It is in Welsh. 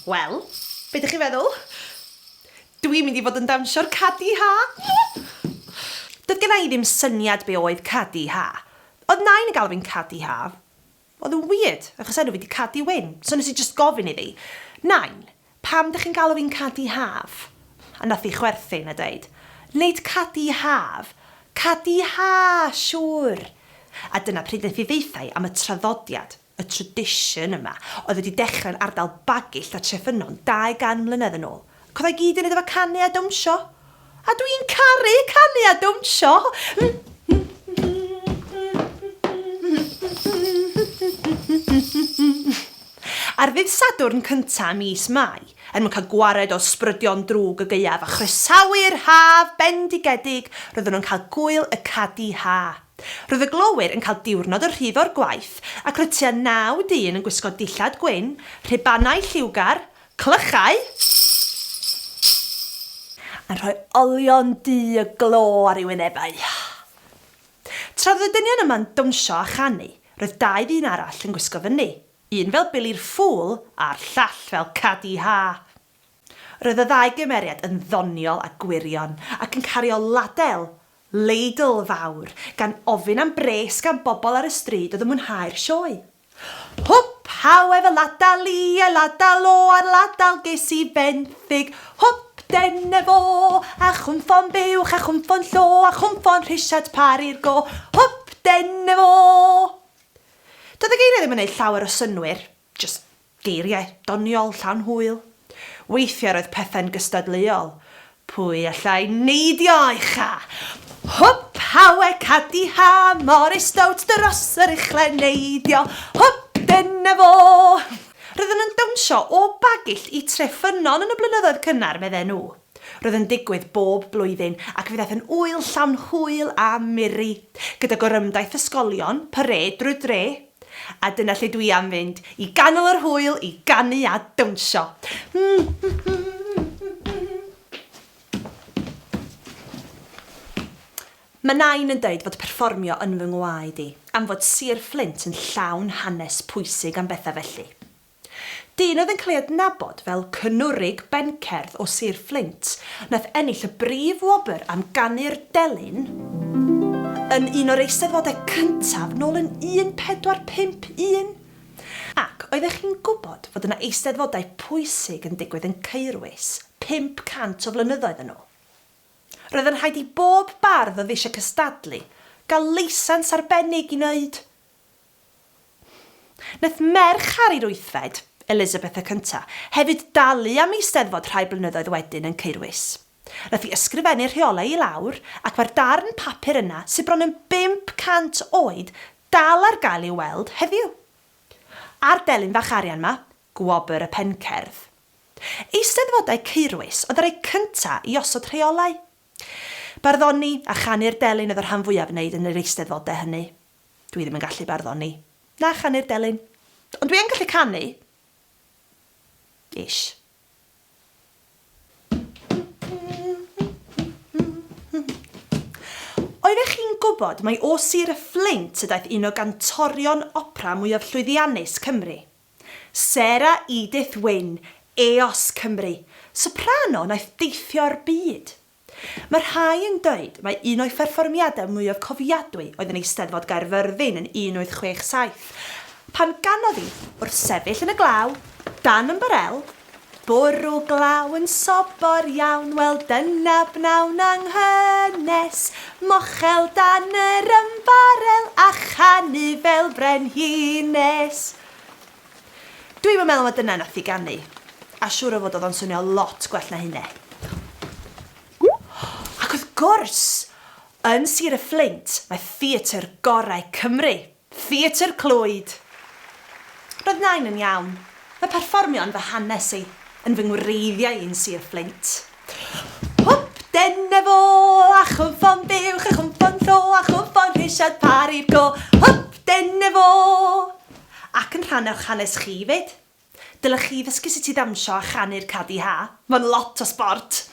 Wel, be dych chi'n feddwl? Dwi'n mynd i fod yn dawnsio'r Cadi Ha! Doedd gen i ddim syniad be oedd Cadi Ha. Oedd Nain yn galw fi'n Cadi Ha. Oedd yn weird, achos enw fi 'di Cadi Wyn. So nes i jyst gofyn iddi, Nain, pam dych chi'n galw fi'n Cadi Haf? A nath hi chwerthin a deud, Nid Cadi Haf, Cadi Ha, siŵr! A dyna pryd wnaeth hi ddeutha i am y traddodiad, y tradition yma, oedd wedi dechrau yn ardal Bagillt a Treffynnon 200 mlynedd yn ôl, ac oedd o i gyd i wneud efo canu a dawnsio. A dwi'n caru canu a dawnsio! Ar ddydd Sadwrn cynta' mis Mai, er mwyn cael gwared o ysbrydion drwg y gaeaf a chroesawu'r haf bendigedig, roedden nhw'n cael gŵyl y Cadi Ha. Roedd y glowyr yn cael diwrnod o rhydd o'r gwaith ac roedd tua 9 dyn yn gwisgo dillad gwyn, rhubanau lliwgar, clychau, a'n rhoi olion du y glo ar eu wynebau. Tra oedd y dynion yma'n dawnsio a chanu, roedd dau ddyn arall yn gwisgo fyny, un fel Billy'r Ffŵl a'r llall fel Cadi Ha. Roedd y ddau gymeriad yn ddoniol a gwirion ac yn cario ladel, ladle, fawr, gan ofyn am bres gan bobl ar y stryd oedd yn mwynhau'r sioe. Hwp, haw efo ladal i a ladal o a'r ladal ges i fenthyg. Hwp, dene fo, a chwmfo'n buwch a chwmfo'n llo a chwmfo'n Rhisiart Parry'r go. Hwp, dene fo! Doedd y geiriau ddim yn neud llawer o synnwyr, jyst Geiriau doniol, llawn hwyl. Weithiau roedd pethau'n gystadleuol. Pwy allai neidio ucha? Hwp, hawe, cadi ha, Morris Stout dros yr uchle neidio. Hwp, dyna fo! Roedden nhw'n dawnsio o Bagillt i Treffynnon yn y blynyddoedd cynnar, medden nhw. Roedd yn digwydd bob blwyddyn ac fe ddaeth yn ŵyl llawn hwyl a miri, gyda gorymdaith ysgolion, parêd drwy'r dre. A dyna lle dwi am fynd, i ganol yr hwyl, i ganu a dawnsio. Mae Nain yn deud fod perfformio yn fy ngwaed i, am fod Sir Fflint yn llawn hanes pwysig am bethau felly. Dyn oedd yn cael ei adnabod fel Cynwrig Bencerdd o Sir Fflint wnaeth ennill y brif wobr am ganu'r delyn yn un o'r eisteddfodau cyntaf nôl yn 1451. Ac oeddech chi'n gwybod fod yna eisteddfodau pwysig yn digwydd yn Caerwys 500 o flynyddoedd yn ôl? Roedd yn rhaid i bob bardd oedd eisiau cystadlu gael leisens arbennig i wneud. Wnaeth merch Harri'r Wythfed, Elizabeth y Cynta, hefyd dalu am eisteddfod rhai blynyddoedd wedyn yn Caerwys. Wnaeth hi ysgrifennu'r rheolau i lawr, ac mae'r darn papur yna, sydd bron yn 500 oed, dal ar gael i'w weld heddiw. A'r delyn fach arian 'ma, Gwobr y Pencerdd. Eisteddfodau Caerwys oedd y rhai cynta i osod rheolau. Barddoni a chanu'r delyn oedd y rhan fwyaf wneud yn yr eisteddfodau hynny. Dwi ddim yn gallu barddoni. Na chanu'r delyn. Ond dwi yn gallu canu. Ish. Oeddech chi'n gwybod mai o Sir y Fflint y daeth un o gantorion opera mwyaf llwyddiannus Cymru? Sarah Edith Wynne, Eos Cymru, soprano wnaeth deithio'r byd. Mae rhai yn dweud mai un o'i pherfformiadau mwyaf cofiadwy oedd yn Eisteddfod Gaerfyrddin yn 1867, pan ganodd hi wrth sefyll yn y glaw, dan ymbarel, Bwrw glaw yn sobor iawn, wel dyna bnawn anghynnes, mochel dan yr ymbarel a chanu fel brenhines. Dwi'm yn meddwl mai dyna nath hi ganu. A siŵr o fod oedd o'n swnio lot gwell na hynne. Ac wrth gwrs, yn Sir y Fflint mae theatr gorau Cymru, Theatr Clwyd! Roedd Nain yn iawn. Mae perfformio yn fy hanes i, yn fy ngwreiddiau i yn Sir Fflint. Hwp, dene fo, a chwmfo'n buwch, a chwmfo'n llo, a chwmfo'n Rhisiart Parry'r go. Hwp, dene fo! Ac yn rhan o'ch hanes chi 'fyd. Dylech chi ddysgu sut i ddawnsio a chanu'r cadi ha. Mae'n lot o sbort!